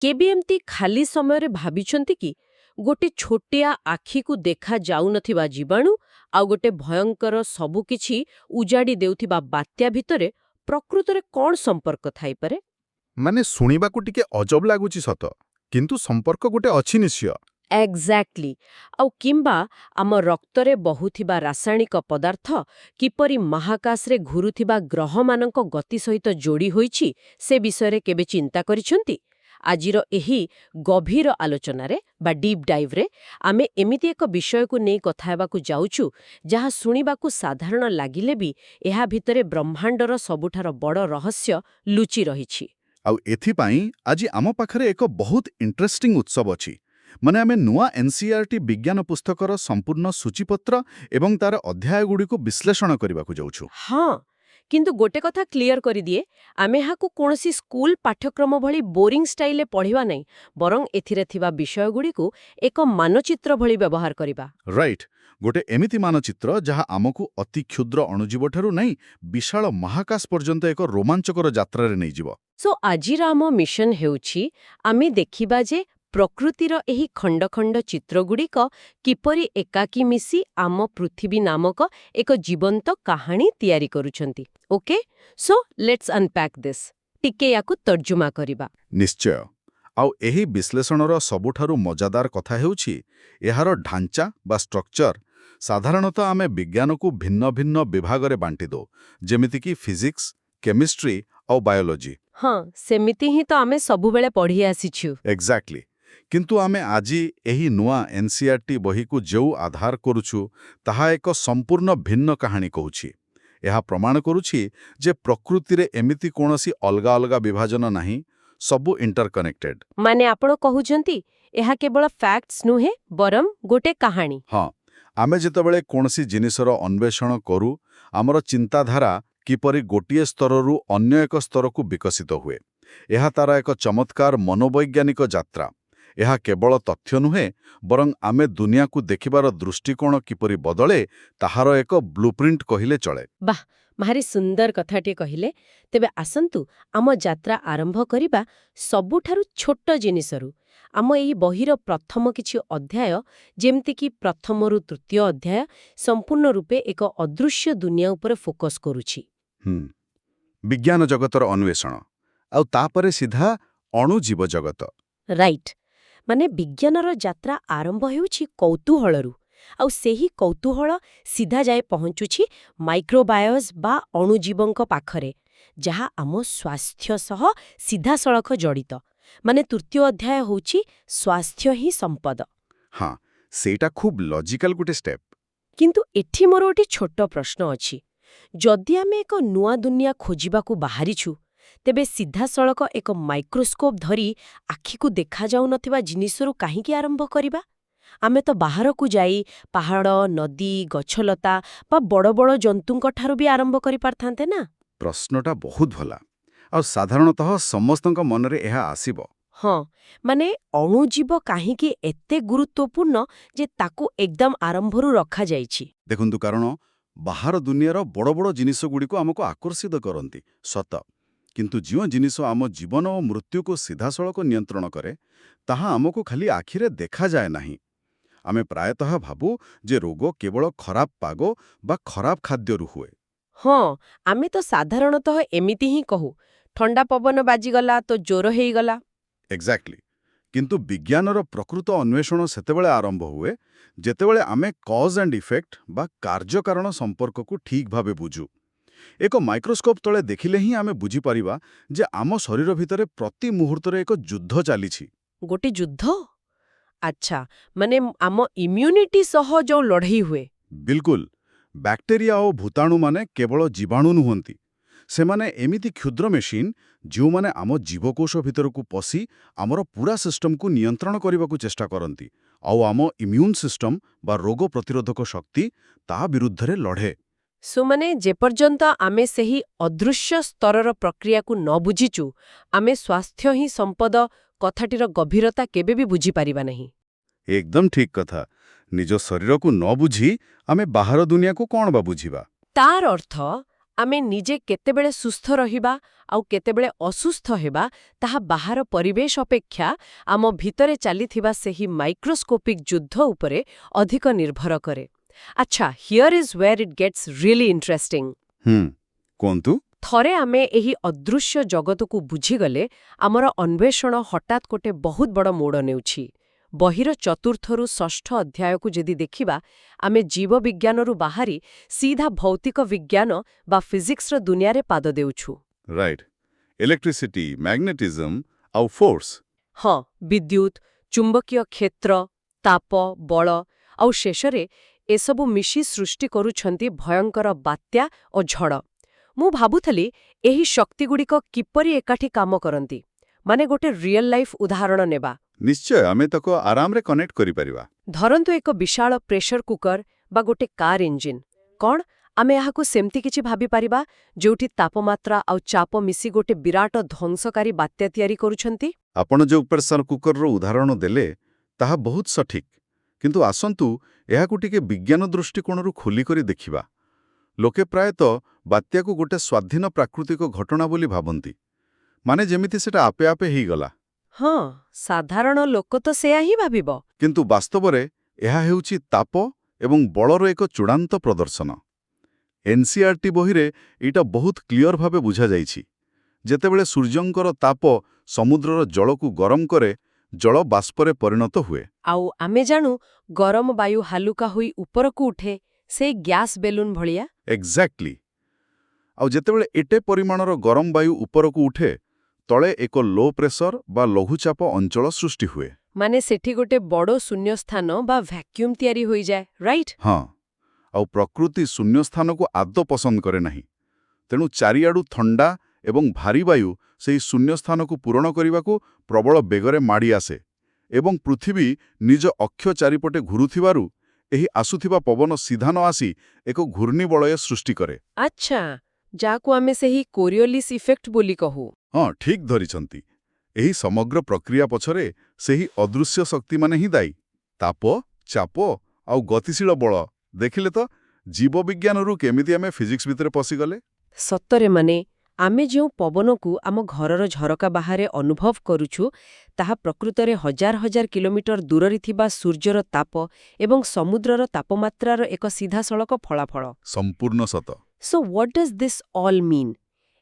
କେବେ ଏମିତି ଖାଲି ସମୟରେ ଭାବିଛନ୍ତି କି, ଗୋଟେ ଛୋଟିଆ ଆଖିକୁ ଦେଖା ଯାଉନଥିବା ଜୀବାଣୁ ଆଉ ଗୋଟେ ଭୟଙ୍କର ସବୁକିଛି ଉଜାଡ଼ି ଦେଉଥିବା ବାତ୍ୟା ଭିତରେ ପ୍ରକୃତରେ କଣ ସମ୍ପର୍କ ଥାଇପାରେ? ମାନେ ଶୁଣିବାକୁ ଟିକେ ଅଜବ ଲାଗୁଛି ସତ, କିନ୍ତୁ ସମ୍ପର୍କ ଗୋଟେ ଅଛି ନିଶ୍ଚୟ। ଏକ୍ଜାକ୍ଟଲି। ଆଉ କିମ୍ବା ଆମ ରକ୍ତରେ ବହୁଥିବା ରାସାୟନିକ ପଦାର୍ଥ କିପରି ମହାକାଶରେ ଘୁରୁଥିବା ଗ୍ରହମାନଙ୍କ ଗତି ସହିତ ଯୋଡ଼ି ହୋଇଛି, ସେ ବିଷୟରେ କେବେ ଚିନ୍ତା କରିଛନ୍ତି? ଆଜିର ଏହି ଗଭୀର ଆଲୋଚନାରେ ବା ଡିପ୍ ଡାଇଭ୍ରେ ଆମେ ଏମିତି ଏକ ବିଷୟକୁ ନେଇ କଥା ହେବାକୁ ଯାଉଛୁ, ଯାହା ଶୁଣିବାକୁ ସାଧାରଣ ଲାଗିଲେ ବି ଏହା ଭିତରେ ବ୍ରହ୍ମାଣ୍ଡର ସବୁଠାରୁ ବଡ଼ ରହସ୍ୟ ଲୁଚି ରହିଛି। ଆଉ ଏଥିପାଇଁ ଆଜି ଆମ ପାଖରେ ଏକ ବହୁତ ଇଣ୍ଟରେଷ୍ଟିଂ ଉତ୍ସ ଅଛି। ମାନେ ଆମେ ନୂଆ ଏନ୍ସିଇଆରଟି ବିଜ୍ଞାନ ପୁସ୍ତକର ସମ୍ପୂର୍ଣ୍ଣ ସୂଚୀପତ୍ର ଏବଂ ତାର ଅଧ୍ୟାୟଗୁଡ଼ିକୁ ବିଶ୍ଳେଷଣ କରିବାକୁ ଯାଉଛୁ। ହଁ, କିନ୍ତୁ ଗୋଟେ କଥା କ୍ଲିୟର କରିଦିଏ, ଆମେ ଏହାକୁ କୌଣସି ସ୍କୁଲ ପାଠ୍ୟକ୍ରମ ଭଳି ବୋରିଂ ଷ୍ଟାଇଲରେ ପଢ଼ିବା ନାହିଁ, ବରଂ ଏଥିରେ ଥିବା ବିଷୟଗୁଡ଼ିକୁ ଏକ ମାନଚିତ୍ର ଭଳି ବ୍ୟବହାର କରିବା। ରାଇଟ୍, ଗୋଟେ ଏମିତି ମାନଚିତ୍ର ଯାହା ଆମକୁ ଅତି କ୍ଷୁଦ୍ର ଅଣୁଜୀବଠାରୁ ନେଇ ବିଶାଳ ମହାକାଶ ପର୍ଯ୍ୟନ୍ତ ଏକ ରୋମାଞ୍ଚକର ଯାତ୍ରାରେ ନେଇଯିବ। ସୋ ଆଜିର ଆମ ମିଶନ ହେଉଛି, ଆମେ ଦେଖିବା ଯେ ପ୍ରକୃତିର ଏହି ଖଣ୍ଡ ଖଣ୍ଡ ଚିତ୍ରଗୁଡ଼ିକ କିପରି ଏକାକି ମିଶି ଆମ ପୃଥିବୀ ନାମକ ଏକ ଜୀବନ୍ତ କାହାଣୀ ତିଆରି କରୁଛନ୍ତି। Okay, so let's unpack this. ଟିକେ ୟାକୁ ତର୍ଜମା କରିବା। ନିଶ୍ଚୟ। ଆଉ ଏହି ବିଶ୍ଳେଷଣର ସବୁଠାରୁ ମଜାଦାର କଥା ହେଉଛି ଏହାର ଢାଞ୍ଚା ବା ଷ୍ଟ୍ରକ୍ଚର। ସାଧାରଣତଃ ଆମେ ବିଜ୍ଞାନକୁ ଭିନ୍ନ ଭିନ୍ନ ବିଭାଗରେ ବାଣ୍ଟି ଦଉ, ଯେମିତିକି ଫିଜିକ୍ସ, କେମିଷ୍ଟ୍ରି ଆଉ ବାୟୋଲୋଜି। ହଁ, ସେମିତି ହିଁ ତ ଆମେ ସବୁବେଳେ ପଢ଼ି ଆସିଛୁ। ଏକ୍ଜାକ୍ଟଲି। କିନ୍ତୁ ଆମେ ଆଜି ଏହି ନୂଆ ଏନ୍ସିଇଆରଟି ବହିକୁ ଯେଉଁ ଆଧାର କରୁଛୁ, ତାହା ଏକ ସମ୍ପୂର୍ଣ୍ଣ ଭିନ୍ନ କାହାଣୀ କହୁଛି। ଏହା ପ୍ରମାଣ କରୁଛି ଯେ ପ୍ରକୃତିରେ ଏମିତି କୌଣସି ଅଲଗା ଅଲଗା ବିଭାଜନ ନାହିଁ, ସବୁ ଇଣ୍ଟରକନେକ୍ଟେଡ୍। ମାନେ ଆପଣ କହୁଛନ୍ତି ଏହା କେବଳ ଫ୍ୟାକ୍ଟସ୍ ନୁହେଁ, ବରଂ ଗୋଟେ କାହାଣୀ। ହଁ, ଆମେ ଯେତେବେଳେ କୌଣସି ଜିନିଷର ଅନ୍ୱେଷଣ କରୁ, ଆମର ଚିନ୍ତାଧାରା କିପରି ଗୋଟିଏ ସ୍ତରରୁ ଅନ୍ୟ ଏକ ସ୍ତରକୁ ବିକଶିତ ହୁଏ, ଏହା ତାର ଏକ ଚମତ୍କାର ମନୋବୈଜ୍ଞାନିକ ଯାତ୍ରା। ଏହା କେବଳ ତଥ୍ୟ ନୁହେଁ, ବରଂ ଆମେ ଦୁନିଆକୁ ଦେଖିବାର ଦୃଷ୍ଟିକୋଣ କିପରି ବଦଳେ, ତାହାର ଏକ ବ୍ଲୁପ୍ରିଣ୍ଟ କହିଲେ ଚଳେ। ବାଃ, ଭାରି ସୁନ୍ଦର କଥାଟିଏ କହିଲେ। ତେବେ ଆସନ୍ତୁ ଆମ ଯାତ୍ରା ଆରମ୍ଭ କରିବା ସବୁଠାରୁ ଛୋଟ ଜିନିଷରୁ। ଆମ ଏହି ବହିର ପ୍ରଥମ କିଛି ଅଧ୍ୟାୟ, ଯେମିତିକି ପ୍ରଥମରୁ ତୃତୀୟ ଅଧ୍ୟାୟ, ସମ୍ପୂର୍ଣ୍ଣ ରୂପେ ଏକ ଅଦୃଶ୍ୟ ଦୁନିଆ ଉପରେ ଫୋକସ୍ କରୁଛି। ବିଜ୍ଞାନ ଜଗତର ଅନ୍ୱେଷଣ, ଆଉ ତାପରେ ସିଧା ଅଣୁଜୀବ ଜଗତ। ରାଇଟ୍, ମାନେ ବିଜ୍ଞାନର ଯାତ୍ରା ଆରମ୍ଭ ହେଉଛି କୌତୂହଳରୁ, ଆଉ ସେହି କୌତୂହଳ ସିଧା ଯାଇ ପହଞ୍ଚୁଛି ମାଇକ୍ରୋବାୟସ୍ ବା ଅଣୁଜୀବଙ୍କ ପାଖରେ, ଯାହା ଆମ ସ୍ୱାସ୍ଥ୍ୟ ସହ ସିଧାସଳଖ ଜଡ଼ିତ। ମାନେ ତୃତୀୟ ଅଧ୍ୟାୟ ହେଉଛି ସ୍ୱାସ୍ଥ୍ୟ ହିଁ ସମ୍ପଦ। ହଁ, ସେଇଟା ଖୁବ୍ ଲଜିକାଲ ଗୋଟେ ଷ୍ଟେପ୍। କିନ୍ତୁ ଏଠି ମୋର ଗୋଟେ ଛୋଟ ପ୍ରଶ୍ନ ଅଛି। ଯଦି ଆମେ ଏକ ନୂଆ ଦୁନିଆ ଖୋଜିବାକୁ ବାହାରିଛୁ, ତେବେ ସିଧାସଳଖ ଏକ ମାଇକ୍ରୋସ୍କୋପ୍ ଧରି ଆଖିକୁ ଦେଖାଯାଉନଥିବା ଜିନିଷରୁ କାହିଁକି ଆରମ୍ଭ କରିବା? ଆମେ ତ ବାହାରକୁ ଯାଇ ପାହାଡ଼, ନଦୀ, ଗଛଲତା ବା ବଡ଼ ବଡ଼ ଜନ୍ତୁଙ୍କ ଠାରୁ ବି ଆରମ୍ଭ କରିପାରିଥାନ୍ତେ ନା? ପ୍ରଶ୍ନଟା ବହୁତ ଭଲ, ଆଉ ସାଧାରଣତଃ ସମସ୍ତଙ୍କ ମନରେ ଏହା ଆସିବ। ହଁ, ମାନେ ଅଣୁଜୀବ କାହିଁକି ଏତେ ଗୁରୁତ୍ୱପୂର୍ଣ୍ଣ ଯେ ତାକୁ ଏକଦମ ଆରମ୍ଭରୁ ରଖାଯାଇଛି? ଦେଖନ୍ତୁ, କାରଣ ବାହାର ଦୁନିଆର ବଡ଼ ବଡ଼ ଜିନିଷଗୁଡ଼ିକୁ ଆମକୁ ଆକର୍ଷିତ କରନ୍ତି ସତ, କିନ୍ତୁ ଯେଉଁ ଜିନିଷ ଆମ ଜୀବନ ଓ ମୃତ୍ୟୁକୁ ସିଧାସଳଖ ନିୟନ୍ତ୍ରଣ କରେ, ତାହା ଆମକୁ ଖାଲି ଆଖିରେ ଦେଖାଯାଏ ନାହିଁ। ଆମେ ପ୍ରାୟତଃ ଭାବୁ ଯେ ରୋଗ କେବଳ ଖରାପ ପାଗ ବା ଖରାପ ଖାଦ୍ୟରୁ ହୁଏ। ହଁ, ଆମେ ତ ସାଧାରଣତଃ ଏମିତି ହିଁ କହୁ, ଥଣ୍ଡା ପବନ ବାଜିଗଲା ତ ଜ୍ୱର ହେଇଗଲା। ଏକ୍ଜାକ୍ଟଲି। କିନ୍ତୁ ବିଜ୍ଞାନର ପ୍ରକୃତ ଅନ୍ୱେଷଣ ସେତେବେଳେ ଆରମ୍ଭ ହୁଏ, ଯେତେବେଳେ ଆମେ କଜ୍ ଆଣ୍ଡ ଇଫେକ୍ଟ ବା କାର୍ଯ୍ୟକାରଣ ସମ୍ପର୍କକୁ ଠିକ୍ ଭାବେ ବୁଝୁ। ଏକ ମାଇକ୍ରୋସ୍କୋପ୍ ତଳେ ଦେଖିଲେ ହିଁ ଆମେ ବୁଝିପାରିବା ଯେ ଆମ ଶରୀର ଭିତରେ ପ୍ରତି ମୁହୂର୍ତ୍ତରେ ଏକ ଯୁଦ୍ଧ ଚାଲିଛି। ଗୋଟେ ଯୁଦ୍ଧ? ଆଚ୍ଛା, ମାନେ ଆମ ଇମ୍ୟୁନିଟି ସହ ଯୋଉ ଲଢ଼େଇ ହୁଏ? ବିଲକୁଲ। ବ୍ୟାକ୍ଟେରିଆ ଓ ଭୂତାଣୁମାନେ କେବଳ ଜୀବାଣୁ ନୁହନ୍ତି। ସେମାନେ ଏମିତି କ୍ଷୁଦ୍ର ମେସିନ୍, ଯେଉଁମାନେ ଆମ ଜୀବକୋଷ ଭିତରକୁ ପଶି ଆମର ପୁରା ସିଷ୍ଟମକୁ ନିୟନ୍ତ୍ରଣ କରିବାକୁ ଚେଷ୍ଟା କରନ୍ତି, ଆଉ ଆମ ଇମ୍ୟୁନ୍ ସିଷ୍ଟମ ବା ରୋଗ ପ୍ରତିରୋଧକ ଶକ୍ତି ତା ବିରୁଦ୍ଧରେ ଲଢ଼େ। ସୋ ମାନେ ଯେପର୍ଯ୍ୟନ୍ତ ଆମେ ସେହି ଅଦୃଶ୍ୟ ସ୍ତରର ପ୍ରକ୍ରିୟାକୁ ନ ବୁଝିଛୁ, ଆମେ ସ୍ୱାସ୍ଥ୍ୟ ହିଁ ସମ୍ପଦ କଥାଟିର ଗଭୀରତା କେବେ ବି ବୁଝିପାରିବା ନାହିଁ। ଏକଦମ ଠିକ୍ କଥା। ନିଜ ଶରୀରକୁ ନ ବୁଝି ଆମେ ବାହାର ଦୁନିଆକୁ କ'ଣ ବା ବୁଝିବା? ତାର ଅର୍ଥ ଆମେ ନିଜେ କେତେବେଳେ ସୁସ୍ଥ ରହିବା ଆଉ କେତେବେଳେ ଅସୁସ୍ଥ ହେବା, ତାହା ବାହାର ପରିବେଶ ଅପେକ୍ଷା ଆମ ଭିତରେ ଚାଲିଥିବା ସେହି ମାଇକ୍ରୋସ୍କୋପିକ୍ ଯୁଦ୍ଧ ଉପରେ ଅଧିକ ନିର୍ଭର କରେ। ଆଚ୍ଛା, here is where it gets really interesting. କୁହନ୍ତୁ। ଥରେ ଆମେ ଏହି ଅଦୃଶ୍ୟ ଜଗତକୁ ବୁଝିଗଲେ, ଆମର ଅନ୍ୱେଷଣ ହଠାତ୍ ଗୋଟେ ବହୁତ ବଡ଼ ମୋଡ଼ ନେଉଛି। ବହିର ଚତୁର୍ଥରୁ ଷଷ୍ଠ ଅଧ୍ୟାୟକୁ ଯଦି ଦେଖିବା, ଆମେ ଜୀବବିଜ୍ଞାନରୁ ବାହାରି ସିଧା ଭୌତିକ ବିଜ୍ଞାନ ବା ଫିଜିକ୍ସର ଦୁନିଆରେ ପାଦ ଦେଉଛୁ। ରାଇଟ୍, ଇଲେକ୍ଟ୍ରିସିଟି, ମ୍ୟାଗ୍ନେଟିଜମ୍ ଆଉ ଫୋର୍ସ। ହଁ, ବିଦ୍ୟୁତ୍, ଚୁମ୍ବକୀୟ କ୍ଷେତ୍ର, ତାପ, ବଳ ଆଉ ଶେଷରେ ଏସବୁ ମିଶି ସୃଷ୍ଟି କରୁଛନ୍ତି ଭୟଙ୍କର ବାତ୍ୟା ଓ ଝଡ଼। ମୁଁ ଭାବୁଥିଲି, ଏହି ଶକ୍ତିଗୁଡ଼ିକ କିପରି ଏକାଠି କାମ କରନ୍ତି, ମାନେ ଗୋଟେ ରିଅଲ ଲାଇଫ୍ ଉଦାହରଣ ନେବା। ନିଶ୍ଚୟ, ଆମେ ତାକୁ ଆରାମରେ କନେକ୍ଟ କରିପାରିବା। ଧରନ୍ତୁ ଏକ ବିଶାଳ ପ୍ରେସର କୁକର ବା ଗୋଟେ କାର୍ ଇଞ୍ଜିନ୍। କ'ଣ ଆମେ ଏହାକୁ ସେମିତି କିଛି ଭାବିପାରିବା, ଯୋଉଠି ତାପମାତ୍ରା ଆଉ ଚାପ ମିଶି ଗୋଟେ ବିରାଟ ଧ୍ୱଂସକାରୀ ବାତ୍ୟା ତିଆରି କରୁଛନ୍ତି? ଆପଣ ଯେଉଁ ପ୍ରେସର କୁକରର ଉଦାହରଣ ଦେଲେ, ତାହା ବହୁତ ସଠିକ୍। କିନ୍ତୁ ଆସନ୍ତୁ ଏହାକୁ ଟିକେ ବିଜ୍ଞାନ ଦୃଷ୍ଟିକୋଣରୁ ଖୋଲିକରି ଦେଖିବା। ଲୋକେ ପ୍ରାୟତଃ ବାତ୍ୟାକୁ ଗୋଟେ ସ୍ୱାଧୀନ ପ୍ରାକୃତିକ ଘଟଣା ବୋଲି ଭାବନ୍ତି, ମାନେ ଯେମିତି ସେଟା ଆପେ ଆପେ ହେଇଗଲା। ହଁ, ସାଧାରଣ ଲୋକ ତ ସେୟା ହିଁ ଭାବିବ। କିନ୍ତୁ ବାସ୍ତବରେ ଏହା ହେଉଛି ତାପ ଏବଂ ବଳର ଏକ ଚୂଡ଼ାନ୍ତ ପ୍ରଦର୍ଶନ। ଏନ୍ସିଇଆରଟି ବହିରେ ଏଇଟା ବହୁତ କ୍ଲିଅର ଭାବେ ବୁଝାଯାଇଛି। ଯେତେବେଳେ ସୂର୍ଯ୍ୟଙ୍କର ତାପ ସମୁଦ୍ରର ଜଳକୁ ଗରମ କରେ, ଜଳ ବାଷ୍ପରେ ପରିଣତ ହୁଏ। ଆଉ ଆମେ ଜାଣୁ, ଗରମ ବାୟୁ ହାଲୁକା ହୋଇ ଉପରକୁ ଉଠେ, ସେଇ ଗ୍ୟାସ୍ ବେଲୁନ୍ ଭଳିଆ। ଏକ୍ଜାକ୍ଟଲି। ଆଉ ଯେତେବେଳେ ଏତେ ପରିମାଣର ଗରମ ବାୟୁ ଉପରକୁ ଉଠେ, ତଳେ ଏକ ଲୋ ପ୍ରେସର ବା ଲଘୁଚାପ ଅଞ୍ଚଳ ସୃଷ୍ଟି ହୁଏ। ମାନେ ସେଠି ଗୋଟେ ବଡ଼ ଶୂନ୍ୟସ୍ଥାନ ବା ଭ୍ୟାକ୍ୟୁମ୍ ତିଆରି ହୋଇଯାଏ, ରାଇଟ୍? ହଁ, ଆଉ ପ୍ରକୃତି ଶୂନ୍ୟସ୍ଥାନକୁ ଆଦୌ ପସନ୍ଦ କରେ ନାହିଁ। ତେଣୁ ଚାରିଆଡ଼ୁ ଥଣ୍ଡା ଏବଂ ଭାରୀ ବାୟୁ ସେହି ଶୂନ୍ୟସ୍ଥାନକୁ ପୂରଣ କରିବାକୁ ପ୍ରବଳ ବେଗରେ ମାଡ଼ି ଆସେ ଏବଂ ପୃଥିବୀ ନିଜ ଅକ୍ଷ ଚାରିପଟେ ଘୁରୁଥିବାରୁ ଏହି ଆସୁଥିବା ପବନ ସିଧା ନ ଆସି ଏକ ଘୂର୍ଣ୍ଣିବଳୟ ସୃଷ୍ଟି କରେ। ଆଚ୍ଛା, ଯାହାକୁ ଆମେ ସେହି କୋରିଓଲିସ୍ ଇଫେକ୍ଟ ବୋଲି କହୁ। ହଁ, ଠିକ୍ ଧରିଛନ୍ତି। ଏହି ସମଗ୍ର ପ୍ରକ୍ରିୟା ପଛରେ ସେହି ଅଦୃଶ୍ୟ ଶକ୍ତିମାନେ ହିଁ ଦାୟୀ: ତାପ, ଚାପ ଆଉ ଗତିଶୀଳ ବଳ। ଦେଖିଲେ ତ, ଜୀବବିଜ୍ଞାନରୁ କେମିତି ଆମେ ଫିଜିକ୍ସ ଭିତରେ ପଶିଗଲେ? ସତରେ, ମାନେ ଆମେ ଯେଉଁ ପବନକୁ ଆମ ଘରର ଝରକା ବାହାରେ ଅନୁଭବ କରୁଛୁ, ତାହା ପ୍ରକୃତରେ ହଜାର ହଜାର କିଲୋମିଟର ଦୂରରେ ଥିବା ସୂର୍ଯ୍ୟର ତାପ ଏବଂ ସମୁଦ୍ରର ତାପମାତ୍ରାର ଏକ ସିଧାସଳଖ ଫଳାଫଳ। ସମ୍ପୂର୍ଣ୍ଣ ସତ। So what does this all mean?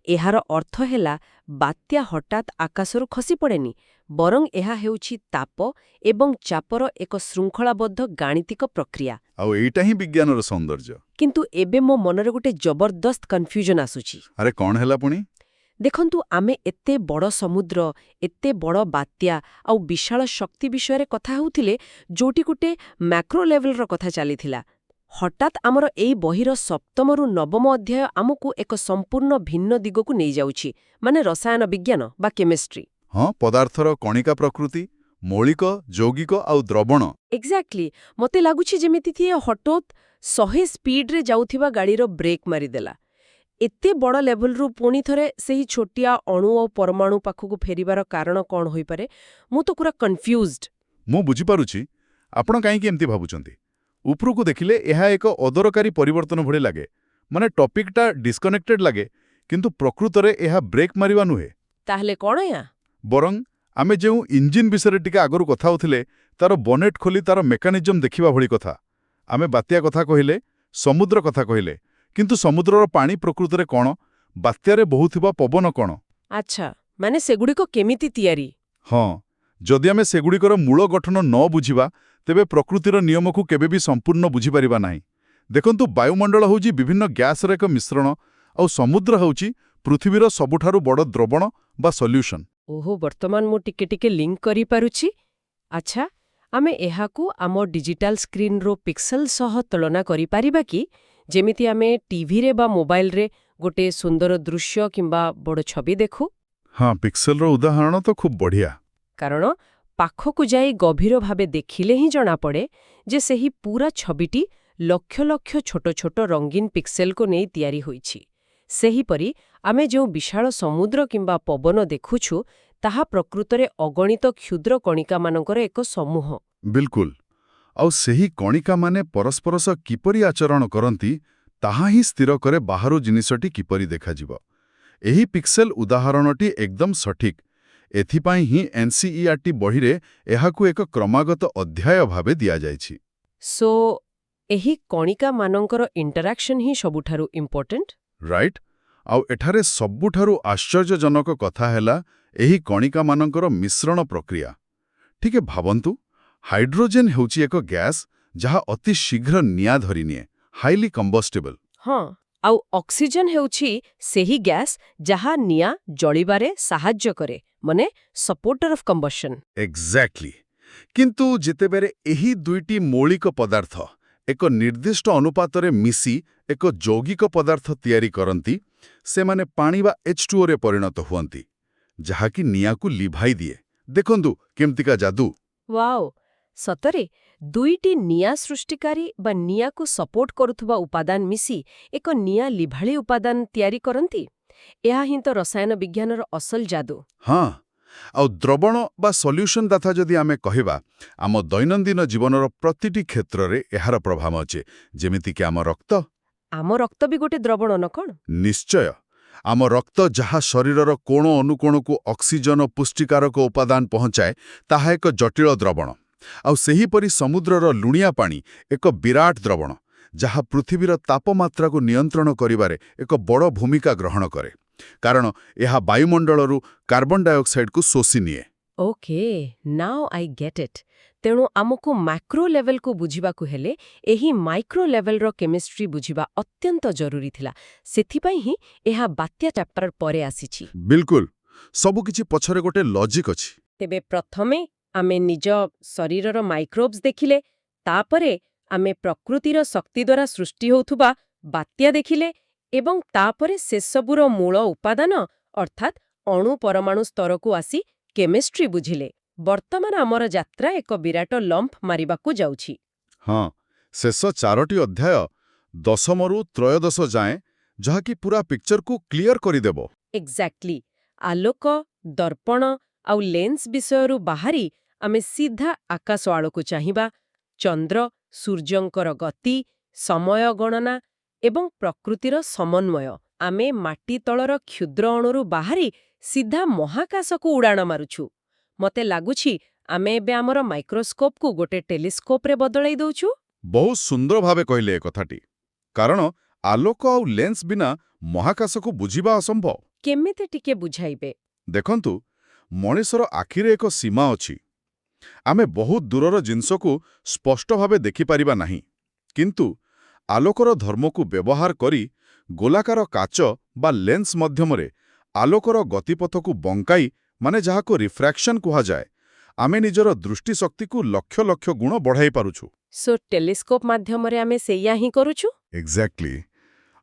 ଏହାର ଅର୍ଥ ହେଲା, ବାତ୍ୟା ହଠାତ୍ ଆକାଶରୁ ଖସି ପଡ଼େନି, ବରଂ ଏହା ହେଉଛି ତାପ ଏବଂ ଚାପର ଏକ ଶୃଙ୍ଖଳାବଦ୍ଧ ଗାଣିତିକ ପ୍ରକ୍ରିୟା। ଆଉ ଏଇଟା ହିଁ ବିଜ୍ଞାନର ସୌନ୍ଦର୍ଯ୍ୟ। କିନ୍ତୁ ଏବେ ମୋ ମନରେ ଗୋଟେ ଜବରଦସ୍ତ କନଫ୍ୟୁଜନ୍ ଆସୁଛି। ଆରେ, କ'ଣ ହେଲା ପୁଣି? ଦେଖନ୍ତୁ, ଆମେ ଏତେ ବଡ଼ ସମୁଦ୍ର, ଏତେ ବଡ଼ ବାତ୍ୟା ଆଉ ବିଶାଳ ଶକ୍ତି ବିଷୟରେ କଥା ହେଉଥିଲେ, ଯୋଉଠି ଗୋଟେ ମ୍ୟାକ୍ରୋ ଲେଭେଲର କଥା ଚାଲିଥିଲା। ହଠାତ୍ ଆମର ଏଇ ବହିର ସପ୍ତମରୁ ନବମ ଅଧ୍ୟାୟ ଆମକୁ ଏକ ସମ୍ପୂର୍ଣ୍ଣ ଭିନ୍ନ ଦିଗକୁ ନେଇଯାଉଛି, ମାନେ ରସାୟନ ବିଜ୍ଞାନ ବା କେମିଷ୍ଟ୍ରି। ହଁ, ପଦାର୍ଥର କଣିକା ପ୍ରକୃତି, ମୌଳିକ, ଯୌଗିକ ଆଉ ଦ୍ରବଣ। ଏକ୍ଜାକ୍ଟଲି। ମୋତେ ଲାଗୁଛି ଯେମିତି କିଏ ହଠାତ୍ 100 ସ୍ପିଡ୍ରେ ଯାଉଥିବା ଗାଡ଼ିର ବ୍ରେକ୍ ମାରିଦେଲା। ଏତେ ବଡ଼ ଲେଭେଲରୁ ପୁଣି ଥରେ ସେହି ଛୋଟିଆ ଅଣୁ ଓ ପରମାଣୁ ପାଖକୁ ଫେରିବାର କାରଣ କ'ଣ ହୋଇପାରେ? ମୁଁ ତ ପୁରା କନଫ୍ୟୁଜ୍ଡ। ମୁଁ ବୁଝିପାରୁଛି ଆପଣ କାହିଁକି ଏମିତି ଭାବୁଛନ୍ତି। ଉପରକୁ ଦେଖିଲେ ଏହା ଏକ ଅଦରକାରୀ ପରିବର୍ତ୍ତନ ଭଳି ଲାଗେ, ମାନେ ଟପିକ୍ଟା ଡିସ୍କନେକ୍ଟେଡ୍ ଲାଗେ। କିନ୍ତୁ ପ୍ରକୃତରେ ଏହା ବ୍ରେକ୍ ମାରିବା ନୁହେଁ। ତାହେଲେ କ'ଣ ଏହା? ବରଂ ଆମେ ଯେଉଁ ଇଞ୍ଜିନ୍ ବିଷୟରେ ଟିକେ ଆଗରୁ କଥା ହେଉଥିଲେ, ତାର ବନେଟ୍ ଖୋଲି ତାର ମେକାନିଜମ୍ ଦେଖିବା ଭଳି କଥା। ଆମେ ବାତ୍ୟା କଥା କହିଲେ, ସମୁଦ୍ର କଥା କହିଲେ, କିନ୍ତୁ ସମୁଦ୍ରର ପାଣି ପ୍ରକୃତରେ କ'ଣ, ବାତ୍ୟାରେ ବହୁଥିବା ପବନ କ'ଣ? ଆଚ୍ଛା, ମାନେ ସେଗୁଡ଼ିକ କେମିତି ତିଆରି? ହଁ, ଯଦି ଆମେ ସେଗୁଡ଼ିକର ମୂଳ ଗଠନ ନ ବୁଝିବା, ତେବେ ପ୍ରକୃତିର ନିୟମକୁ କେବେ ବି ସମ୍ପୂର୍ଣ୍ଣ ବୁଝିପାରିବା ନାହିଁ। ଦେଖନ୍ତୁ, ବାୟୁମଣ୍ଡଳ ହେଉଛି ବିଭିନ୍ନ ଗ୍ୟାସର ଏକ ମିଶ୍ରଣ ଆଉ ସମୁଦ୍ର ହେଉଛି ପୃଥିବୀର ସବୁଠାରୁ ବଡ଼ ଦ୍ରବଣ ବା ସଲ୍ୟୁସନ୍। ଓହୋ, ବର୍ତ୍ତମାନ ମୁଁ ଟିକେ ଟିକେ ଲିଙ୍କ କରିପାରୁଛି। ଆଚ୍ଛା, ଆମେ ଏହାକୁ ଆମ ଡିଜିଟାଲ ସ୍କ୍ରିନ୍ର ପିକ୍ସେଲ ସହ ତୁଳନା କରିପାରିବା କି? ଯେମିତି ଆମେ ଟିଭିରେ ବା ମୋବାଇଲରେ ଗୋଟେ ସୁନ୍ଦର ଦୃଶ୍ୟ କିମ୍ବା ବଡ଼ ଛବି ଦେଖୁ। ହଁ, ପିକ୍ସେଲର ଉଦାହରଣ ତ ଖୁବ୍ ବଢ଼ିଆ। କାରଣ ପାଖକୁ ଯାଇ ଗଭୀର ଭାବେ ଦେଖିଲେ ହିଁ ଜଣାପଡ଼େ ଯେ ସେହି ପୁରା ଛବିଟି ଲକ୍ଷ ଲକ୍ଷ ଛୋଟ ଛୋଟ ରଙ୍ଗୀନ ପିକ୍ସେଲକୁ ନେଇ ତିଆରି ହୋଇଛି। ସେହିପରି ଆମେ ଯେଉଁ ବିଶାଳ ସମୁଦ୍ର କିମ୍ବା ପବନ ଦେଖୁଛୁ, ତାହା ପ୍ରକୃତରେ ଅଗଣିତ କ୍ଷୁଦ୍ର କଣିକାମାନଙ୍କର ଏକ ସମୂହ। ବିଲକୁଲ। ଆଉ ସେହି କଣିକାମାନେ ପରସ୍ପର ସହ କିପରି ଆଚରଣ କରନ୍ତି, ତାହା ହିଁ ସ୍ଥିର କରେ ବାହାରୁ ଜିନିଷଟି କିପରି ଦେଖାଯିବ। ଏହି ପିକ୍ସେଲ ଉଦାହରଣଟି ଏକଦମ ସଠିକ୍। ଏଥିପାଇଁ ହିଁ ଏନ୍ସିଇଆରଟି ବହିରେ ଏହାକୁ ଏକ କ୍ରମାଗତ ଅଧ୍ୟାୟ ଭାବେ ଦିଆଯାଇଛି। ସୋ, ଏହି କଣିକାମାନଙ୍କର ଇଣ୍ଟରାକ୍ସନ୍ ହିଁ ସବୁଠାରୁ ଇମ୍ପୋର୍ଟାଣ୍ଟ? ରାଇଟ୍। ଆଉ ଏଠାରେ ସବୁଠାରୁ ଆଶ୍ଚର୍ଯ୍ୟଜନକ କଥା ହେଲା ଏହି କଣିକାମାନଙ୍କର ମିଶ୍ରଣ ପ୍ରକ୍ରିୟା। ଟିକେ ଭାବନ୍ତୁ, ହାଇଡ୍ରୋଜେନ୍ ହେଉଛି ଏକ ଗ୍ୟାସ୍ ଯାହା ଅତି ଶୀଘ୍ର ନିଆଁ ଧରିନିଏ, ହାଇଲି କମ୍ବଷ୍ଟେବଲ୍। ହଁ, ଆଉ ଅକ୍ସିଜେନ୍ ହେଉଛି ସେହି ଗ୍ୟାସ୍ ଯାହା ନିଆଁ ଜଳିବାରେ ସାହାଯ୍ୟ କରେ, ମାନେ ସପୋର୍ଟର ଅଫ୍ କମ୍ବସନ୍। ଏକ୍ଜାକ୍ଟଲି। କିନ୍ତୁ ଯେତେବେଳେ ଏହି ଦୁଇଟି ମୌଳିକ ପଦାର୍ଥ ଏକ ନିର୍ଦ୍ଦିଷ୍ଟ ଅନୁପାତରେ ମିଶି ଏକ ଯୌଗିକ ପଦାର୍ଥ ତିଆରି କରନ୍ତି, ସେମାନେ ପାଣି ବା H2Oରେ ପରିଣତ ହୁଅନ୍ତି, ଯାହାକି ନିଆଁକୁ ଲିଭାଇ ଦିଏ। ଦେଖନ୍ତୁ କେମିତିକା ଯାଦୁ! ୱାଓ! ସତରେ ଦୁଇଟି ନିଆଁ ସୃଷ୍ଟିକାରୀ ବା ନିଆଁକୁ ସପୋର୍ଟ କରୁଥିବା ଉପାଦାନ ମିଶି ଏକ ନିଆଁ ଲିଭାଳି ଉପାଦାନ ତିଆରି କରନ୍ତି। ଏହା ହିଁ ତ ରସାୟନ ବିଜ୍ଞାନର ଅସଲ ଯାଦୁ। ହଁ, ଆଉ ଦ୍ରବଣ ବା ସଲ୍ୟୁସନ୍ କଥା ଯଦି ଆମେ କହିବା, ଆମ ଦୈନନ୍ଦିନ ଜୀବନର ପ୍ରତିଟି କ୍ଷେତ୍ରରେ ଏହାର ପ୍ରଭାବ ଅଛି, ଯେମିତିକି ଆମ ରକ୍ତ। ଆମ ରକ୍ତ ବି ଗୋଟେ ଦ୍ରବଣ ନା କ'ଣ? ନିଶ୍ଚୟ। ଆମ ରକ୍ତ, ଯାହା ଶରୀରର କୋଣ ଅନୁକୋଣକୁ ଅକ୍ସିଜେନ ଓ ପୁଷ୍ଟିକାରକ ଉପାଦାନ ପହଞ୍ଚାଏ, ତାହା ଏକ ଜଟିଳ ଦ୍ରବଣ। ଆଉ ସେହିପରି ସମୁଦ୍ରର ଲୁଣିଆ ପାଣି ଏକ ବିରାଟ ଦ୍ରବଣ, ଯାହା ପୃଥିବୀର ତାପମାତ୍ରାକୁ ନିୟନ୍ତ୍ରଣ କରିବାରେ ଏକ ବଡ଼ ଭୂମିକା ଗ୍ରହଣ କରେ, କାରଣ ଏହା ବାୟୁମଣ୍ଡଳରୁ କାର୍ବନ ଡାଇଅକ୍ସାଇଡକୁ ଶୋଷି ନିଏ। Okay, now I get it. ତେଣୁ ଆମକୁ ମାକ୍ରୋ ଲେଭେଲକୁ ବୁଝିବାକୁ ହେଲେ ଏହି ମାଇକ୍ରୋ ଲେଭେଲର କେମିଷ୍ଟ୍ରି ବୁଝିବା ଅତ୍ୟନ୍ତ ଜରୁରୀ ଥିଲା। ସେଥିପାଇଁ ହିଁ ଏହା ବାତ୍ୟା ଚାପ୍ଟର ପରେ ଆସିଛି। ବିଲକୁଲ, ସବୁକିଛି ପଛରେ ଗୋଟେ ଲଜିକ୍ ଅଛି। ତେବେ ପ୍ରଥମେ ଆମେ ନିଜ ଶରୀରର ମାଇକ୍ରୋବ୍ସ ଦେଖିଲେ, ତାପରେ ଆମେ ପ୍ରକୃତିର ଶକ୍ତି ଦ୍ୱାରା ସୃଷ୍ଟି ହେଉଥିବା ବାତ୍ୟା ଦେଖିଲେ ଏବଂ ତାପରେ ସେସବୁର ମୂଳ ଉପାଦାନ, ଅର୍ଥାତ୍ ଅଣୁ ପରମାଣୁ ସ୍ତରକୁ ଆସି କେମିଷ୍ଟ୍ରି ବୁଝିଲେ। ବର୍ତ୍ତମାନ ଆମର ଯାତ୍ରା ଏକ ବିରାଟ ଲମ୍ପ ମାରିବାକୁ ଯାଉଛି। ହଁ, ଶେଷ ଚାରୋଟି ଅଧ୍ୟାୟ, 10ମରୁ 13 ଯାଏଁ, ଯାହାକି ପୁରା ପିକ୍ଚରକୁ କ୍ଲିୟର କରିଦେବ। ଏକ୍ଜାକ୍ଟଲି। ଆଲୋକ, ଦର୍ପଣ ଆଉ ଲେନ୍ସ ବିଷୟରୁ ବାହାରି ଆମେ ସିଧା ଆକାଶ ଆଡ଼କୁ ଚାହିଁବା। ଚନ୍ଦ୍ର, ସୂର୍ଯ୍ୟଙ୍କର ଗତି, ସମୟ ଗଣନା ଏବଂ ପ୍ରକୃତିର ସମନ୍ୱୟ। ଆମେ ମାଟି ତଳର କ୍ଷୁଦ୍ର ଅଣୁରୁ ବାହାରି ସିଧା ମହାକାଶକୁ ଉଡ଼ାଣ ମାରୁଛୁ। ମତେ ଲାଗୁଛି ଆମେ ଏବେ ଆମର ମାଇକ୍ରୋସ୍କୋପକୁ ଗୋଟେ ଟେଲିସ୍କୋପରେ ବଦଳାଇ ଦଉଛୁ। ବହୁତ ସୁନ୍ଦର ଭାବେ କହିଲେ ଏ କଥାଟି, କାରଣ ଆଲୋକ ଆଉ ଲେନ୍ସ ବିନା ମହାକାଶକୁ ବୁଝିବା ଅସମ୍ଭବ। କେମିତି, ଟିକେ ବୁଝାଇବେ? ଦେଖନ୍ତୁ, ମଣିଷର ଆଖିରେ ଏକ ସୀମା ଅଛି। ଆମେ ବହୁତ ଦୂରର ଜିନିଷକୁ ସ୍ପଷ୍ଟ ଭାବେ ଦେଖିପାରିବା ନାହିଁ। କିନ୍ତୁ ଆଲୋକର ଧର୍ମକୁ ବ୍ୟବହାର କରି ଗୋଲାକାର କାଚ ବା ଲେନ୍ସ ମାଧ୍ୟମରେ ଆଲୋକର ଗତିପଥକୁ ବଙ୍କାଇ, ମାନେ ଯାହାକୁ ରିଫ୍ରାକ୍ସନ୍ କୁହାଯାଏ, ଆମେ ନିଜର ଦୃଷ୍ଟିଶକ୍ତିକୁ ଲକ୍ଷ ଲକ୍ଷ ଗୁଣ ବଢ଼ାଇ ପାରୁଛୁ। ସୋ ଟେଲିସ୍କୋପ ମାଧ୍ୟମରେ ଆମେ ସେଇଆ ହିଁ କରୁଛୁ? ଏକ୍ଜାକ୍ଟଲି।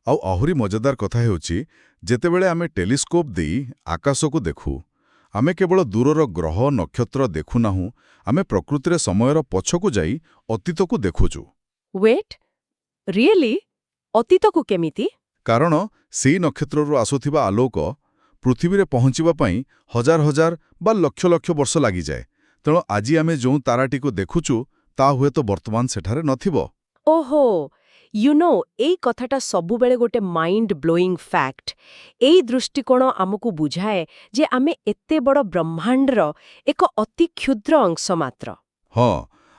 ଆଉ ଆହୁରି ମଜାଦାର କଥା ହେଉଛି, ଯେତେବେଳେ ଆମେ ଟେଲିସ୍କୋପ୍ ଦେଇ ଆକାଶକୁ ଦେଖୁ, ଆମେ କେବଳ ଦୂରର ଗ୍ରହ ନକ୍ଷତ୍ର ଦେଖୁନାହୁଁ, ଆମେ ପ୍ରକୃତିରେ ସମୟର ପଛକୁ ଯାଇ ଅତୀତକୁ ଦେଖୁଛୁ। Wait, really? ଅତୀତକୁ କେମିତି? କାରଣ ସେଇ ନକ୍ଷତ୍ରରୁ ଆସୁଥିବା ଆଲୋକ ପୃଥିବୀରେ ପହଞ୍ଚିବା ପାଇଁ ହଜାର ହଜାର ବା ଲକ୍ଷ ଲକ୍ଷ ବର୍ଷ ଲାଗିଯାଏ। ତେଣୁ ଆଜି ଆମେ ଯେଉଁ ତାରାଟିକୁ ଦେଖୁଛୁ, ତା ହୁଏତ ବର୍ତ୍ତମାନ ସେଠାରେ ନଥିବ। ଓହୋ, ଏଇ କଥାଟା ସବୁବେଳେ ଗୋଟେ ମାଇଣ୍ଡ ବ୍ଲୋଇଂ ଫ୍ୟାକ୍ଟ। ଏଇ ଦୃଷ୍ଟିକୋଣ ଆମକୁ ବୁଝାଏ ଯେ ଆମେ ଏତେ ବଡ଼ ବ୍ରହ୍ମାଣ୍ଡର ଏକ ଅତି କ୍ଷୁଦ୍ର ଅଂଶ ମାତ୍ର। ହଁ,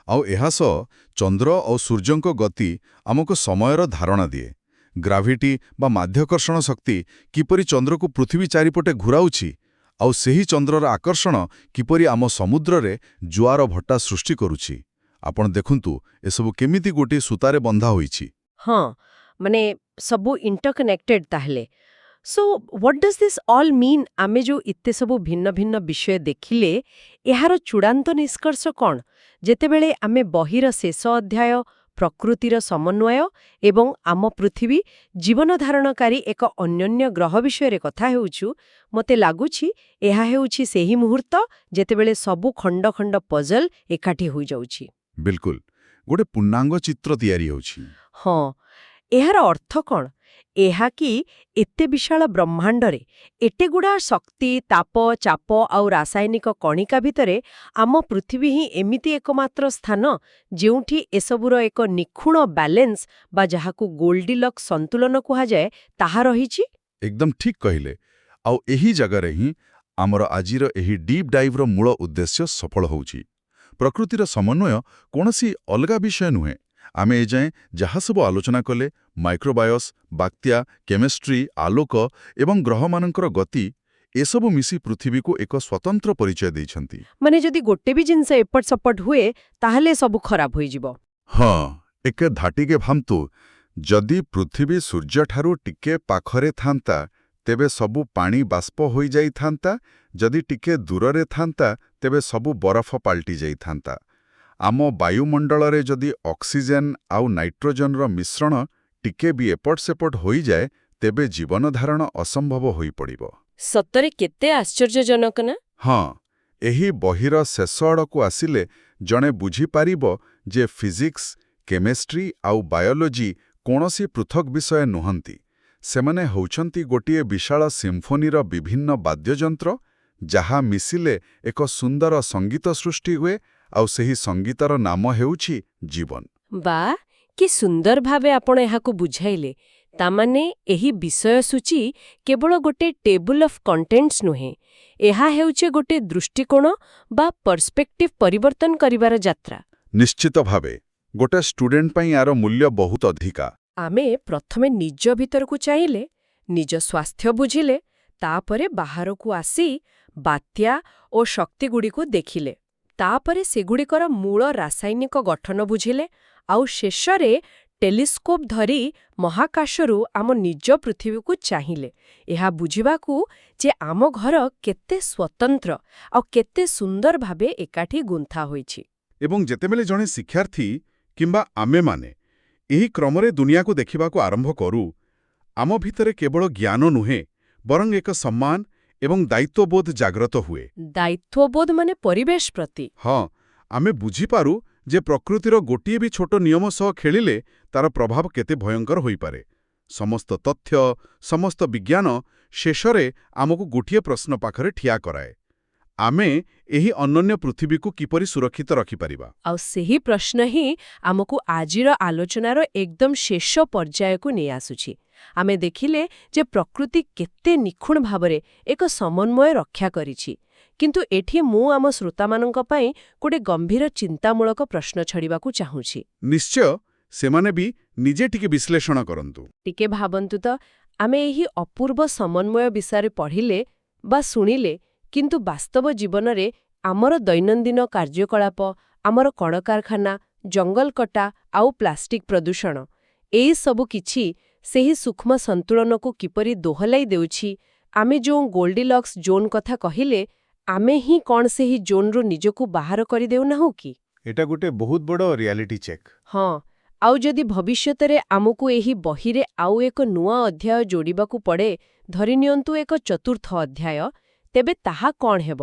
ଆଉ ଏହା ସହ ଚନ୍ଦ୍ର ଆଉ ସୂର୍ଯ୍ୟଙ୍କ ଗତି ଆମକୁ ସମୟର ଧାରଣା ଦିଏ। ଗ୍ରାଭିଟି ବା ମାଧ୍ୟାକର୍ଷଣ ଶକ୍ତି କିପରି ଚନ୍ଦ୍ରକୁ ପୃଥିବୀ ଚାରିପଟେ ଘୁରାଉଛି, ଆଉ ସେହି ଚନ୍ଦ୍ରର ଆକର୍ଷଣ କିପରି ଆମ ସମୁଦ୍ରରେ ଜୁଆର ଭଟ୍ଟା ସୃଷ୍ଟି କରୁଛି, ଆପଣ ଦେଖନ୍ତୁ ଏସବୁ କେମିତି ଗୋଟିଏ ସୂତାରେ ବନ୍ଧା ହୋଇଛି। ହଁ, ମାନେ ସବୁ ଇଣ୍ଟରକନେକ୍ଟେଡ୍ ତାହେଲେ। So what does this all mean? ଆମେ ଯୋଉ ଏତେ ସବୁ ଭିନ୍ନ ଭିନ୍ନ ବିଷୟ ଦେଖିଲେ, ଏହାର ଚୂଡ଼ାନ୍ତ ନିଷ୍କର୍ଷ କ'ଣ? ଯେତେବେଳେ ଆମେ ବହିର ଶେଷ ଅଧ୍ୟାୟ ପ୍ରକୃତିର ସମନ୍ୱୟ ଏବଂ ଆମ ପୃଥିବୀ ଜୀବନ ଧାରଣକାରୀ ଏକ ଅନନ୍ୟ ଗ୍ରହ ବିଷୟରେ କଥା ହେଉଛୁ, ମୋତେ ଲାଗୁଛି ଏହା ହେଉଛି ସେହି ମୁହୂର୍ତ୍ତ ଯେତେବେଳେ ସବୁ ଖଣ୍ଡ ଖଣ୍ଡ ପଜଲ ଏକାଠି ହୋଇଯାଉଛି। ବିଲକୁଲ, ଗୋଟେ ପୂର୍ଣ୍ଣାଙ୍ଗ ଚିତ୍ର ତିଆରି ହେଉଛି। ହଁ, ଏହାର ଅର୍ଥ କ'ଣ? ଏହା କି ଏତେ ବିଶାଳ ବ୍ରହ୍ମାଣ୍ଡରେ ଏତେଗୁଡ଼ା ଶକ୍ତି, ତାପ, ଚାପ ଆଉ ରାସାୟନିକ କଣିକା ଭିତରେ ଆମ ପୃଥିବୀ ହିଁ ଏମିତି ଏକମାତ୍ର ସ୍ଥାନ ଯେଉଁଠି ଏସବୁର ଏକ ନିଖୁଣ ବାଲାନ୍ସ ବା ଯାହାକୁ ଗୋଲ୍ଡିଲକ୍ ସନ୍ତୁଳନ କୁହାଯାଏ, ତାହା ରହିଛି। ଏକଦମ ଠିକ୍ କହିଲେ। ଆଉ ଏହି ଜାଗାରେ ହିଁ ଆମର ଆଜିର ଏହି ଡିପ୍ ଡାଇଭ୍ର ମୂଳ ଉଦ୍ଦେଶ୍ୟ ସଫଳ ହେଉଛି। ପ୍ରକୃତିର ସମନ୍ୱୟ କୌଣସି ଅଲଗା ବିଷୟ ନୁହେଁ। ଆମେ ଏଯାଏଁ ଯାହା ସବୁ ଆଲୋଚନା କଲେ, ମାଇକ୍ରୋବାୟସ୍, ବାତ୍ୟା, କେମିଷ୍ଟ୍ରି, ଆଲୋକ ଏବଂ ଗ୍ରହମାନଙ୍କର ଗତି, ଏସବୁ ମିଶି ପୃଥିବୀକୁ ଏକ ସ୍ୱତନ୍ତ୍ର ପରିଚୟ ଦେଇଛନ୍ତି। ମାନେ ଯଦି ଗୋଟେ ବି ଜିନିଷ ଏପଟ ସେପଟ ହୁଏ, ତାହେଲେ ସବୁ ଖରାପ ହୋଇଯିବ। ହଁ, ଏକ ଧାଟିକେ ଭାବନ୍ତୁ, ଯଦି ପୃଥିବୀ ସୂର୍ଯ୍ୟଠାରୁ ଟିକେ ପାଖରେ ଥାନ୍ତା, ତେବେ ସବୁ ପାଣି ବାଷ୍ପ ହୋଇଯାଇଥାନ୍ତା। ଯଦି ଟିକେ ଦୂରରେ ଥାନ୍ତା, ତେବେ ସବୁ ବରଫ ପାଲଟି ଯାଇଥାନ୍ତା। ଆମ ବାୟୁମଣ୍ଡଳରେ ଯଦି ଅକ୍ସିଜେନ୍ ଆଉ ନାଇଟ୍ରୋଜେନର ମିଶ୍ରଣ ଟିକେ ବି ଏପଟ ସେପଟ ହୋଇଯାଏ, ତେବେ ଜୀବନଧାରଣ ଅସମ୍ଭବ ହୋଇପଡ଼ିବ। ସତରେ କେତେ ଆଶ୍ଚର୍ଯ୍ୟଜନକ ନା? ହଁ, ଏହି ବହିର ଶେଷ ଆଡ଼କୁ ଆସିଲେ ଜଣେ ବୁଝିପାରିବ ଯେ ଫିଜିକ୍ସ, କେମିଷ୍ଟ୍ରି ଆଉ ବାୟୋଲୋଜି କୌଣସି ପୃଥକ ବିଷୟ ନୁହନ୍ତି। ସେମାନେ ହେଉଛନ୍ତି ଗୋଟିଏ ବିଶାଳ ସିମ୍ଫୋନିର ବିଭିନ୍ନ ବାଦ୍ୟଯନ୍ତ୍ର, ଯାହା ମିଶିଲେ ଏକ ସୁନ୍ଦର ସଙ୍ଗୀତ ସୃଷ୍ଟି ହୁଏ, ଆଉ ସେହି ସଙ୍ଗୀତର ନାମ ହେଉଛି ଜୀବନ। ବାଃ, କି ସୁନ୍ଦର ଭାବେ ଆପଣ ଏହାକୁ ବୁଝାଇଲେ। ତାମାନେ ଏହି ବିଷୟସୂଚୀ କେବଳ ଗୋଟେ ଟେବୁଲ ଅଫ୍ କଣ୍ଟେଣ୍ଟସ୍ ନୁହେଁ, ଏହା ହେଉଛି ଗୋଟେ ଦୃଷ୍ଟିକୋଣ ବା ପର୍ସପେକ୍ଟିଭ ପରିବର୍ତ୍ତନ କରିବାର ଯାତ୍ରା। ନିଶ୍ଚିତ ଭାବେ ଗୋଟେ ଷ୍ଟୁଡେଣ୍ଟ ପାଇଁ ଏହାର ମୂଲ୍ୟ ବହୁତ ଅଧିକା। ଆମେ ପ୍ରଥମେ ନିଜ ଭିତରକୁ ଚାହିଁଲେ, ନିଜ ସ୍ୱାସ୍ଥ୍ୟ ବୁଝିଲେ, ତାପରେ ବାହାରକୁ ଆସି ବାତ୍ୟା ଓ ଶକ୍ତିଗୁଡ଼ିକୁ ଦେଖିଲେ, ତାପରେ ସେଗୁଡ଼ିକର ମୂଳ ରାସାୟନିକ ଗଠନ ବୁଝିଲେ, ଆଉ ଶେଷରେ ଟେଲିସ୍କୋପ୍ ଧରି ମହାକାଶରୁ ଆମ ନିଜ ପୃଥିବୀକୁ ଚାହିଁଲେ, ଏହା ବୁଝିବାକୁ ଯେ ଆମ ଘର କେତେ ସ୍ୱତନ୍ତ୍ର ଆଉ କେତେ ସୁନ୍ଦର ଭାବେ ଏକାଠି ଗୁନ୍ଥା ହୋଇଛି। ଏବଂ ଯେତେବେଳେ ଜଣେ ଶିକ୍ଷାର୍ଥୀ କିମ୍ବା ଆମେମାନେ ଏହି କ୍ରମରେ ଦୁନିଆକୁ ଦେଖିବାକୁ ଆରମ୍ଭ କରୁ, ଆମ ଭିତରେ କେବଳ ଜ୍ଞାନ ନୁହେଁ, ବରଂ ଏକ ସମ୍ମାନ ଏବଂ ଦାୟିତ୍ୱବୋଧ ଜାଗ୍ରତ ହୁଏ। ଦାୟିତ୍ୱବୋଧ ମାନେ ପରିବେଶ ପ୍ରତି? ହଁ, ଆମେ ବୁଝିପାରୁ ଯେ ପ୍ରକୃତିର ଗୋଟିଏ ବି ଛୋଟ ନିୟମ ସହ ଖେଳିଲେ ତାର ପ୍ରଭାବ କେତେ ଭୟଙ୍କର ହୋଇପାରେ। ସମସ୍ତ ତଥ୍ୟ, ସମସ୍ତ ବିଜ୍ଞାନ ଶେଷରେ ଆମକୁ ଗୋଟିଏ ପ୍ରଶ୍ନ ପାଖରେ ଠିଆ କରାଏ: ଆମେ ଏହି ଅନନ୍ୟ ପୃଥିବୀକୁ କିପରି ସୁରକ୍ଷିତ ରଖିପାରିବା? ଆଉ ସେହି ପ୍ରଶ୍ନ ହିଁ ଆମକୁ ଆଜିର ଆଲୋଚନାର ଏକଦମ ଶେଷ ପର୍ଯ୍ୟାୟକୁ ନେଇ ଆସୁଛି। ଆମେ ଦେଖିଲେ ଯେ ପ୍ରକୃତି କେତେ ନିଖୁଣ ଭାବରେ ଏକ ସମନ୍ୱୟ ରକ୍ଷା କରିଛି। କିନ୍ତୁ ଏଠି ମୁଁ ଆମ ଶ୍ରୋତାମାନଙ୍କ ପାଇଁ ଗୋଟେ ଗମ୍ଭୀର ଚିନ୍ତାମୂଳକ ପ୍ରଶ୍ନ ଛାଡ଼ିବାକୁ ଚାହୁଁଛି। ନିଶ୍ଚୟ, ସେମାନେ ବି ନିଜେ ଟିକେ ବିଶ୍ଳେଷଣ କରନ୍ତୁ। ଟିକେ ଭାବନ୍ତୁ ତ, ଆମେ ଏହି ଅପୂର୍ବ ସମନ୍ୱୟ ବିଷୟରେ ପଢ଼ିଲେ ବା ଶୁଣିଲେ, କିନ୍ତୁ ବାସ୍ତବ ଜୀବନରେ ଆମର ଦୈନନ୍ଦିନ କାର୍ଯ୍ୟକଳାପ, ଆମର କଳକାରଖାନା, ଜଙ୍ଗଲ କଟା ଆଉ ପ୍ଲାଷ୍ଟିକ ପ୍ରଦୂଷଣ, ଏଇ ସବୁ କିଛି ସେହି ସୂକ୍ଷ୍ମ ସନ୍ତୁଳନକୁ କିପରି ଦୋହଲାଇ ଦେଉଛି? ଆମେ ଯେଉଁ ଗୋଲ୍ଡିଲକ୍ସ ଜୋନ୍ କଥା କହିଲେ, ଆମେ ହିଁ କ'ଣ ସେହି ଜୋନ୍ରୁ ନିଜକୁ ବାହାର କରିଦେଉନାହୁଁ କି? ଏଟା ଗୋଟେ ବହୁତ ବଡ଼ ରିଆଲିଟି ଚେକ୍। ହଁ, ଆଉ ଯଦି ଭବିଷ୍ୟତରେ ଆମକୁ ଏହି ବହିରେ ଆଉ ଏକ ନୂଆ ଅଧ୍ୟାୟ ଯୋଡ଼ିବାକୁ ପଡ଼େ, ଧରିନିଅନ୍ତୁ ଏକ ଚତୁର୍ଥ ଅଧ୍ୟାୟ, ତେବେ ତାହା କ'ଣ ହେବ?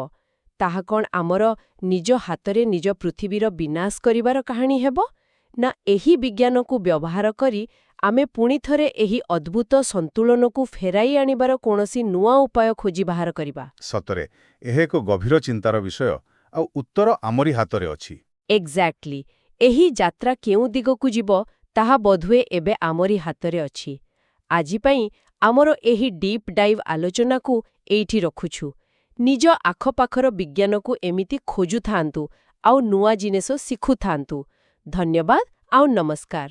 ତାହା କ'ଣ ଆମର ନିଜ ହାତରେ ନିଜ ପୃଥିବୀର ବିନାଶ କରିବାର କାହାଣୀ ହେବ, ନା ଏହି ବିଜ୍ଞାନକୁ ବ୍ୟବହାର କରି ଆମେ ପୁଣିଥରେ ଏହି ଅଦ୍ଭୁତ ସନ୍ତୁଳନକୁ ଫେରାଇ ଆଣିବାର କୌଣସି ନୂଆ ଉପାୟ ଖୋଜି ବାହାର କରିବା? ସତରେ ଏହା ଏକ ଗଭୀର ଚିନ୍ତାର ବିଷୟ, ଆଉ ଉତ୍ତର ଆମରି ହାତରେ ଅଛି। ଏକ୍ଜାକ୍ଟଲି। ଏହି ଯାତ୍ରା କେଉଁ ଦିଗକୁ ଯିବ, ତାହା ବୋଧହୁଏ ଏବେ ଆମରି ହାତରେ ଅଛି। ଆଜି ପାଇଁ ଆମର ଏହି ଡିପ୍ ଡାଇଭ୍ ଆଲୋଚନାକୁ ଏଇଠି ରଖୁଛୁ। ନିଜ ଆଖପାଖର ବିଜ୍ଞାନକୁ ଏମିତି ଖୋଜୁଥାନ୍ତୁ ଆଉ ନୂଆ ଜିନିଷ ଶିଖୁଥାନ୍ତୁ। ଧନ୍ୟବାଦ ଆଉ ନମସ୍କାର।